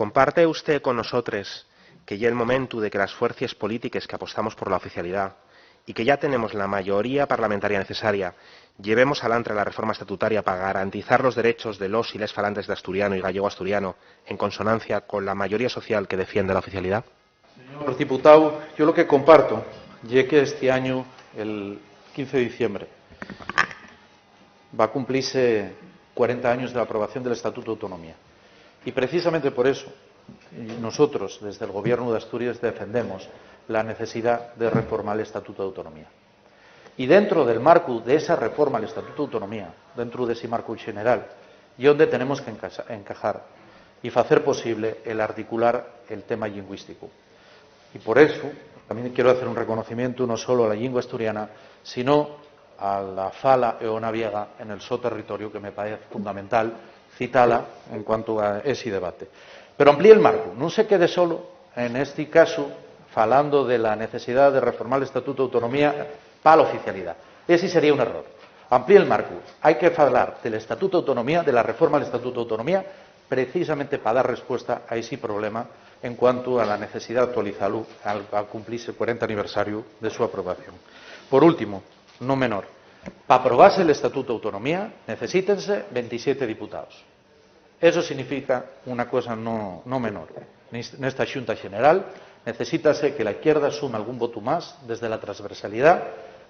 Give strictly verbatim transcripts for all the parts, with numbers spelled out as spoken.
Comparte usté con nosotres que ye el momentu de que las fuercies polítiques qu'apostamos por la oficialidá y que yá tenemos la mayoría parlamentaria necesaria, llevemos alantre la reforma estatutaria pa garantizar los derechos de los y les falantes d'asturiano y gallego-asturiano en consonancia con la mayoría social que defiende la oficialidá? Señor diputáu, yo lo que comparto ye que esti añu, el quince de diciembre, va cumplise cuarenta años de la aprobación del Estatuto de Autonomía. Y precisamente por eso, nosotros, desde el Gobierno de Asturias, defendemos la necesidad de reformar el Estatuto de Autonomía. Y dentro del marcu d'esa reforma al Estatuto de Autonomía, dentro d'esi marcu xeneral, ye onde tenemos que encasa-, encajar y facer posible el articular el tema llingüístico. Y por eso, también quiero hacer un reconocimiento no solo a la llingua asturiana, sino a la fala eonaviega en el so territorio, que me parece fundamental citala en cuanto a ese debate. Pero amplíe el marco, nun se quede solo, en este caso, falando de la necesidad de reformar el Estatuto de Autonomía pa la oficialidá. Ese sería un error. Amplíe el marco. Hai que falar del Estatuto de Autonomía, de la reforma del Estatuto de Autonomía, precisamente pa dar respuesta a ese problema en cuanto a la necesidad de actualizalo al, al cumplirse el cuarenta aniversario de su aprobación. Por último, no menor, pa aprobarse el Estatuto de Autonomía necesítense veintisiete diputados. Eso significa una cosa no, no menor. Nes-, nesta Xunta Xeneral necesítase que la izquierda sume algún votu más desde la transversalidá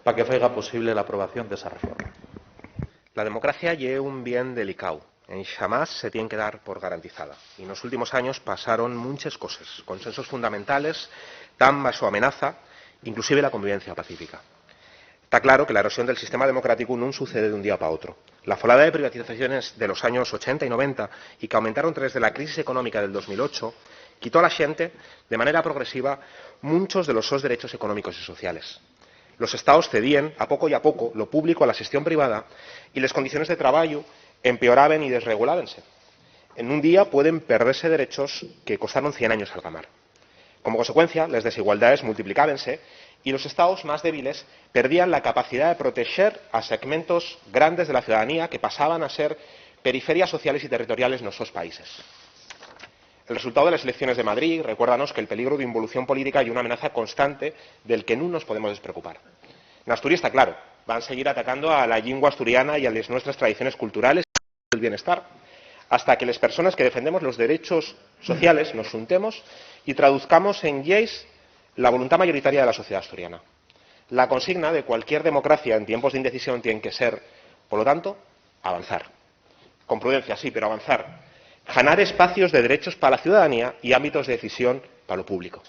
pa que faiga posible la aprobación d'esa reforma. La democracia ye un bien delicáu. Enxamás se tien que dar por garantizada. Y nos últimos años pasaron munches coses, consensos fundamentales tán baxo amenaza, inclusive la convivencia pacífica. Ta claro que la erosión del sistema democráticu nun sucede d'un día pa otru. La folada de privatizaciones de los años ochenta y noventa, y qu'aumentaron tras de la crisis económica del dos mil ocho, quitó a la xente, de manera progresiva, munchos de los sos derechos económicos y sociales. Los estaos cedíen, a poco y a poco, lo público a la xestión privada y les condiciones de trabayu empeoraben y desregulábense. En un día pueden perdese derechos que costaron cien años algamar. Como consecuencia, les desigualdaes multiplicábense y los estaos más débiles perdían la capacidá de protexer a segmentos grandes de la ciudadanía que pasaban a ser periferias sociales y territoriales nos sos países. El resultau de les elecciones de Madrid recuérdanos que'l peligru d'involución política ye una amenaza constante del que nun nos podemos despreocupar. N'Asturies ta claro, van seguir atacando a la llingua asturiana y a les nuestras tradiciones culturales y del bienestar, hasta que les persones que defendemos los derechos sociales nos xuntemos y traduzcamos en lleis la voluntá mayoritaria de la sociedá asturiana. La consigna de cualquier democracia en tiempos d'indecisión tien que ser, polo tanto, avanzar. Con prudencia, sí, pero avanzar. Ganar espacios de derechos pa la ciudadanía y ámbitos de decisión pa lo público.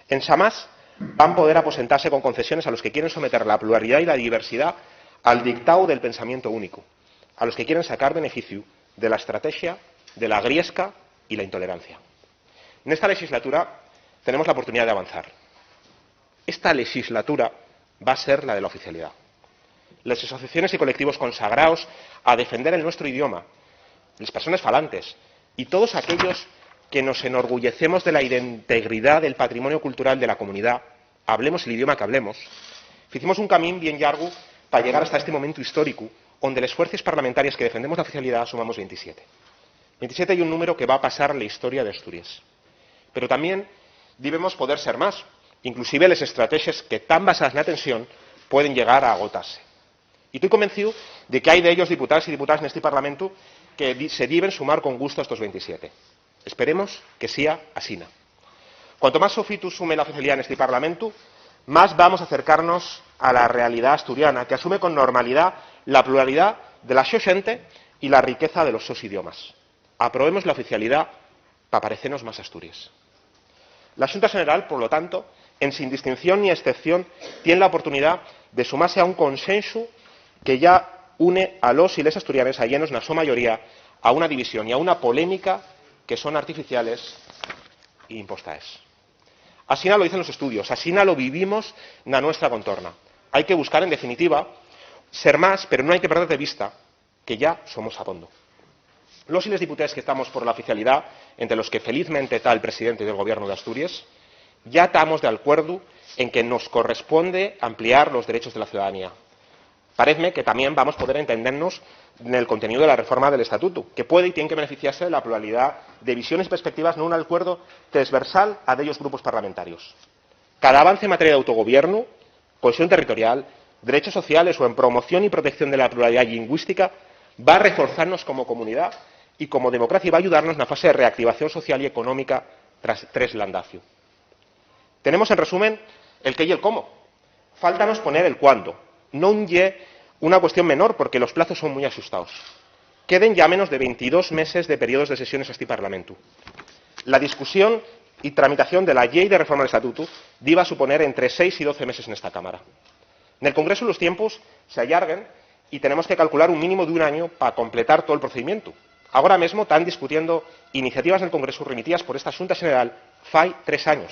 Enxamás van poder aposentase con concesiones a los que quieren someter la pluralidá y la diversidá al dictáu del pensamiento único, a los que quieren sacar beneficiu de la estrategia de la griesca y la intolerancia. Nesta lexislatura tenemos la oportunidá de avanzar. Esta lexislatura va ser la de la oficialidá. Les asociaciones y colectivos consagraos a defender el nuestro idioma, les persones falantes y todos aquellos que nos enorgullecemos de la integridá del patrimonio cultural de la comunidá, hablemos el idioma que hablemos, ficimos un camín bien llargu pa llegar hasta este momentu históricu, onde les fuerces parlamentarias que defendemos la oficialidá sumamos veintisiete. Veintisiete ye un número que va pasar la historia d'Asturies. Pero tamién dibemos poder ser más. Inclusive les estrategies que tán basaes na tensión pueden llegar a agotase. Y toi convencíu de que hai dellos diputaes y diputaes nesti Parlamentu que di-, se diben sumar con gustu a estos veintisiete. Esperemos que sea asina. Cuanto más sofitu sume la oficialidá nesti Parlamentu, más vamos a acercarnos a la realidá asturiana, que asume con normalidá la pluralidá de la so xente y la riqueza de los sos idiomas. Aprobemos la oficialidá pa parecenos más Asturies. La Xunta Xeneral, polo tanto, ensin distinción ni excepción, tien la oportunidá de sumase a un consensu que yá une a los y les asturianes, ayenos na so mayoría a una división y a una polémica que son artificiales y impostaes. Asina lo dicen los estudios, asina lo vivimos na nuestra contorna. Hai que buscar, en definitiva, ser más, pero nun hai que perder de vista que yá somos abondo. Los y les diputaes que tamos por la oficialidá, ente los que felizmente ta el presidente del Gobiernu d'Asturies, yá tamos d'alcuerdu en que nos corresponde ampliar los derechos de la ciudadanía. Paezme que tamién vamos poder entendernos nel conteníu de la reforma del estatutu, que puede y tien que beneficiase de la pluralidá de visiones y perspectives nun alcuerdu tresversal a dellos grupos parlamentarios. Cada avance en materia d'autogobiernu, cohesión territorial, derechos sociales o en promoción y protección de la pluralidá llingüística va reforzarnos como comunidá y como democracia y va ayudarnos na fase de reactivación social y económica tras tres l'andaciu. Tenemos, en resumen, el qué y el cómo. Fáltanos poner el cuándo. Non ye una cuestión menor porque los plazos son mui axustaos. Queden ya menos de ventidós meses de periodos de sesiones a esti Parlamentu. La discusión y tramitación de la Llei de Reforma del Estatutu diba suponer entre seis y doce meses nesta Cámara. Nel Congresu los tiempos se allarguen y tenemos que calcular un mínimo d'un añu pa completar tol procedimientu. Agora mesmo tán discutiendo iniciativas nel Congresu remitías por esta Xunta Xeneral fai tres años.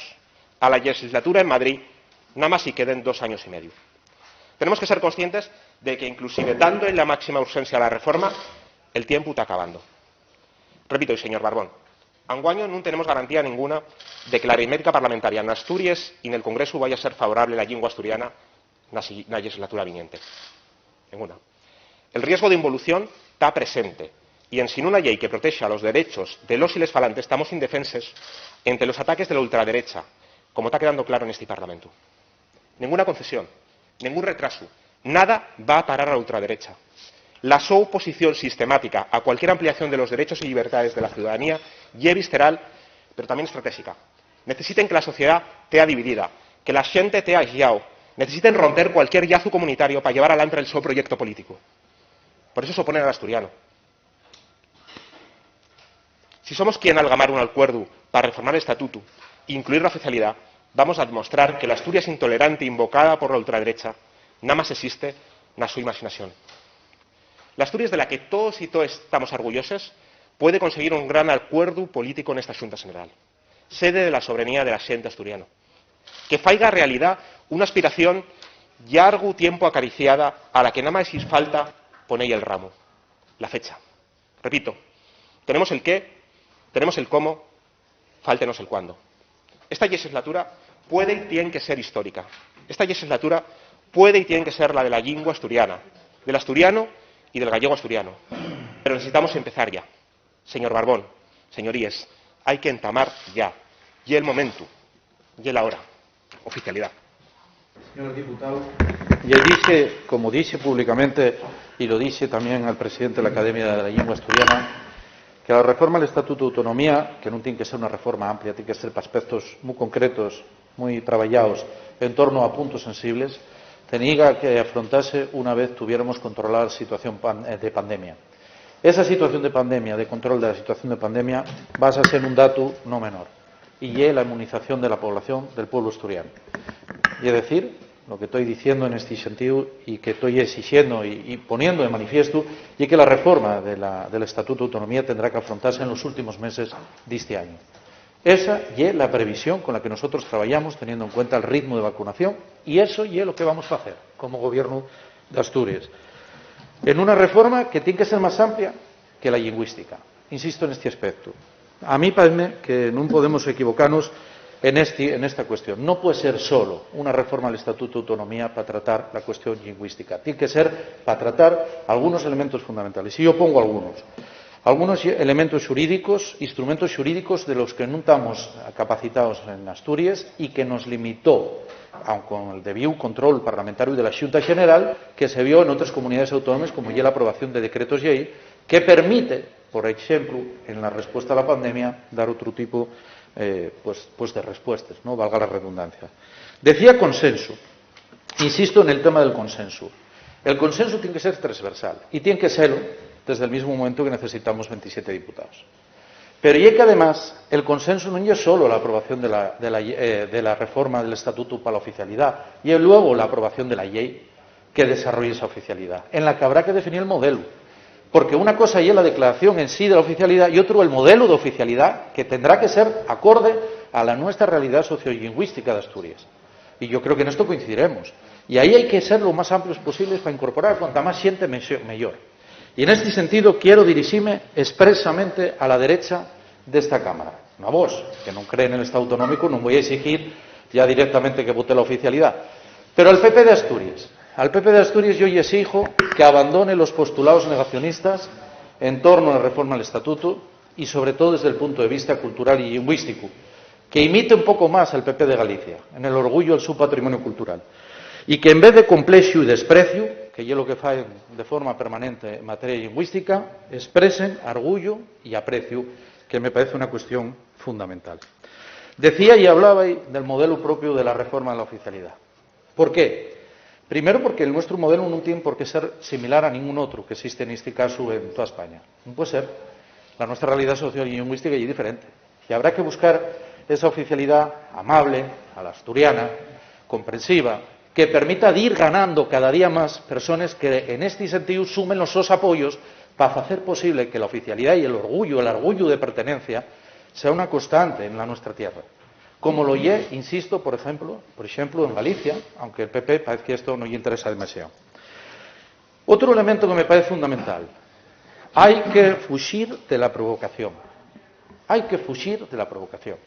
A la llexislatura en Madrid namás-y queden dos años y mediu. Tenemos que ser conscientes de que, inclusive tando en la máxima urxencia la reforma, el tiempu ta acabando. Repito-y, señor Barbón, anguaño nun tenemos garantía ninguna de que la aritmética parlamentaria n'Asturies y nel Congresu vaya a ser favorable a la llingua asturiana na si-, na llexislatura viniente. Ninguna. El riesgo d'involución ta presente, y ensin una llei que protexa los derechos de los y les falantes, tamos indefenses ente los ataques de la ultraderecha, como ta quedando claro nesti Parlamentu. Nenguna concesión, nengún retrasu, nada va a parar a la ultraderecha. La so oposición sistemática a cualquier ampliación de los derechos y llibertades de la ciudadanía ye visceral, pero tamién estratéxica. Necesiten que la sociedá tea dividida, que la xente tea aislao. Necesiten romper cualquier llazu comunitario pa llevar alantre el so proyecto político. Por eso s'oponen al asturiano. Si somos quien algamar un alcuerdu pa reformar l'estatutu e incluir la oficialidá, vamos a demostrar que l'Asturies intolerante invocada por la ultraderecha namás esiste na so imaxinación. L'Asturies de la que toos y toes tamos argulloses puede conseguir un gran alcuerdu político nesta Xunta Xeneral, sede de la soberanía de la xente asturiano, que faiga realidá una aspiración llargu tiempu acariciada a la que namás-y falta pone-y el ramu, la fecha. Repito, tenemos el qué, tenemos el cómo, fáltenos el cuándo. Esta llexislatura puede y tien que ser histórica. Esta llexislatura puede y tien que ser la de la llingua asturiana, del asturiano y del gallego asturiano. Pero necesitamos empezar ya. Señor Barbón, señoríes, hai que entamar ya. Ye el momentu, ye la hora. Oficialidá. Señor diputado, ya dije, como dije públicamente, y lo dije también al presidente de la Academia de la Lengua Asturiana, que la reforma del Estatuto de Autonomía, que non tiene que ser una reforma amplia, tiene que ser para aspectos muy concretos, muy traballados, en torno a puntos sensibles, tenía que afrontarse una vez tuviéramos controlada la situación pan-, eh, de pandemia. Esa situación de pandemia, de control de la situación de pandemia, va a ser un dato no menor, y ye la inmunización de la población, del pueblo asturiano. Y es decir, lo que estoy diciendo en este sentido y que estoy exigiendo y, y poniendo de manifiesto, y que la reforma de la, del Estatuto de Autonomía tendrá que afrontarse en los últimos meses de este año. Esa ye la previsión con la que nosotros trabajamos, teniendo en cuenta el ritmo de vacunación, y eso ye lo que vamos a hacer como gobierno de Asturias, en una reforma que tiene que ser más amplia que la lingüística. Insisto en este aspecto. A mí parece que no podemos equivocarnos en, este, en esta cuestión. No puede ser solo una reforma del Estatuto de Autonomía para tratar la cuestión lingüística. Tiene que ser para tratar algunos elementos fundamentales. Y yo pongo algunos. Algunos elementos xurídicos, instrumentos xurídicos de los que nun tamos capacitados en Asturias y que nos limitó, aun con el debiu control parlamentario de la Xunta Xeneral, que se vio en otras comunidades autónomas, como ye la aprobación de decretos llei, que permite, por exemplu, en la respuesta a la pandemia, dar otro tipo, eh, pues, pues de respuestas, ¿no? Valga la redundancia. Decía consenso. Insisto en el tema del consenso. El consenso tiene que ser transversal y tiene que serlo desde el mismo momento que necesitamos veintisiete diputados. Pero ye que, además, el consenso no es solo la aprobación de la, de la, eh, de la reforma del Estatuto para la oficialidad, y luego la aprobación de la llei que desarrolle esa oficialidad, en la que habrá que definir el modelo. Porque una cosa es la declaración en sí de la oficialidad y otro el modelo de oficialidad que tendrá que ser acorde a la nuestra realidad sociolingüística de Asturias. Y yo creo que en esto coincidiremos. Y ahí hay que ser lo más amplios posibles para incorporar cuanta más gente, me-, mejor. Y en este sentido quiero dirigirme expresamente a la derecha de esta Cámara. No a vos, que no creen en el Estado autonómico, no voy a exigir ya directamente que vote la oficialidad. Pero al P P de Asturias, Al P P d'Asturies yo-y esijo que abandone los postulaos negacionistas en torno a la reforma del estatutu y, sobre todo, desde el punto de vista cultural y llingüísticu, que imite un poco más al P P de Galicia en el orgullo del su patrimonio cultural y que, en vez de complexu y despreciu, que ye lo que faen de forma permanente en materia llingüística, expresen argullo y apreciu, que me parece una cuestión fundamental. Decía y hablaba del modelo propio de la reforma de la oficialidad. ¿Por qué? Primero, porque el nuestro modelo no tiene por qué ser similar a ningún otro que existe en este caso en toda España. No puede ser. La nuestra realidad social y lingüística es diferente. Y habrá que buscar esa oficialidad amable, a la asturiana, comprensiva, que permita de ir ganando cada día más personas que, en este sentido, sumen los sus apoyos para hacer posible que la oficialidad y el orgullo, el orgullo de pertenencia, sea una constante en la nuestra tierra. Como lo ye, insisto, por ejemplo, por ejemplo, en Galicia, aunque el P P parece que esto no le interesa demasiado. Otro elemento que me parece fundamental, hay que fugir de la provocación. Hay que fugir de la provocación.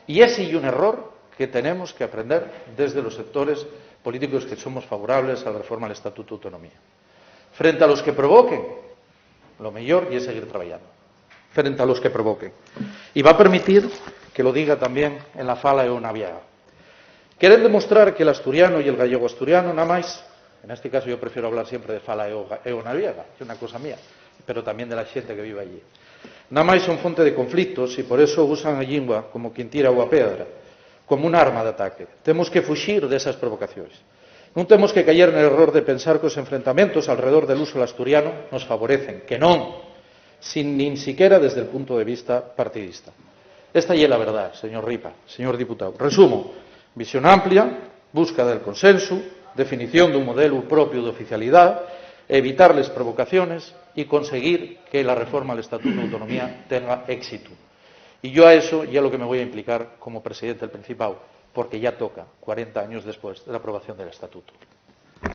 Y ese es un error que tenemos que aprender desde los sectores políticos que somos favorables a la reforma del Estatuto de Autonomía. Frente a los que provoquen, lo mejor es seguir trabajando. Frente a los que provoquen. Y va a permitir que lo diga también en la fala eonaviega. Quieren demostrar que el asturiano y el gallego asturiano, nada más, en este caso yo prefiero hablar siempre de fala eonaviega, es una cosa mía, pero también de la gente que vive allí. Nada más son fuente de conflictos y por eso usan la lengua como quien tira agua pedra, como un arma de ataque. Tenemos que fugir de esas provocaciones. No tenemos que caer en el error de pensar que los enfrentamientos alrededor del uso del asturiano nos favorecen, que no, sin ni siquiera desde el punto de vista partidista. Esta es la verdad, señor Ripa, señor diputado. Resumo, visión amplia, búsqueda del consenso, definición de un modelo propio de oficialidad, evitar las provocaciones y conseguir que la reforma del Estatuto de Autonomía tenga éxito. Y yo a eso ya lo que me voy a implicar como presidente del Principado, porque ya toca, cuarenta años después de la aprobación del Estatuto.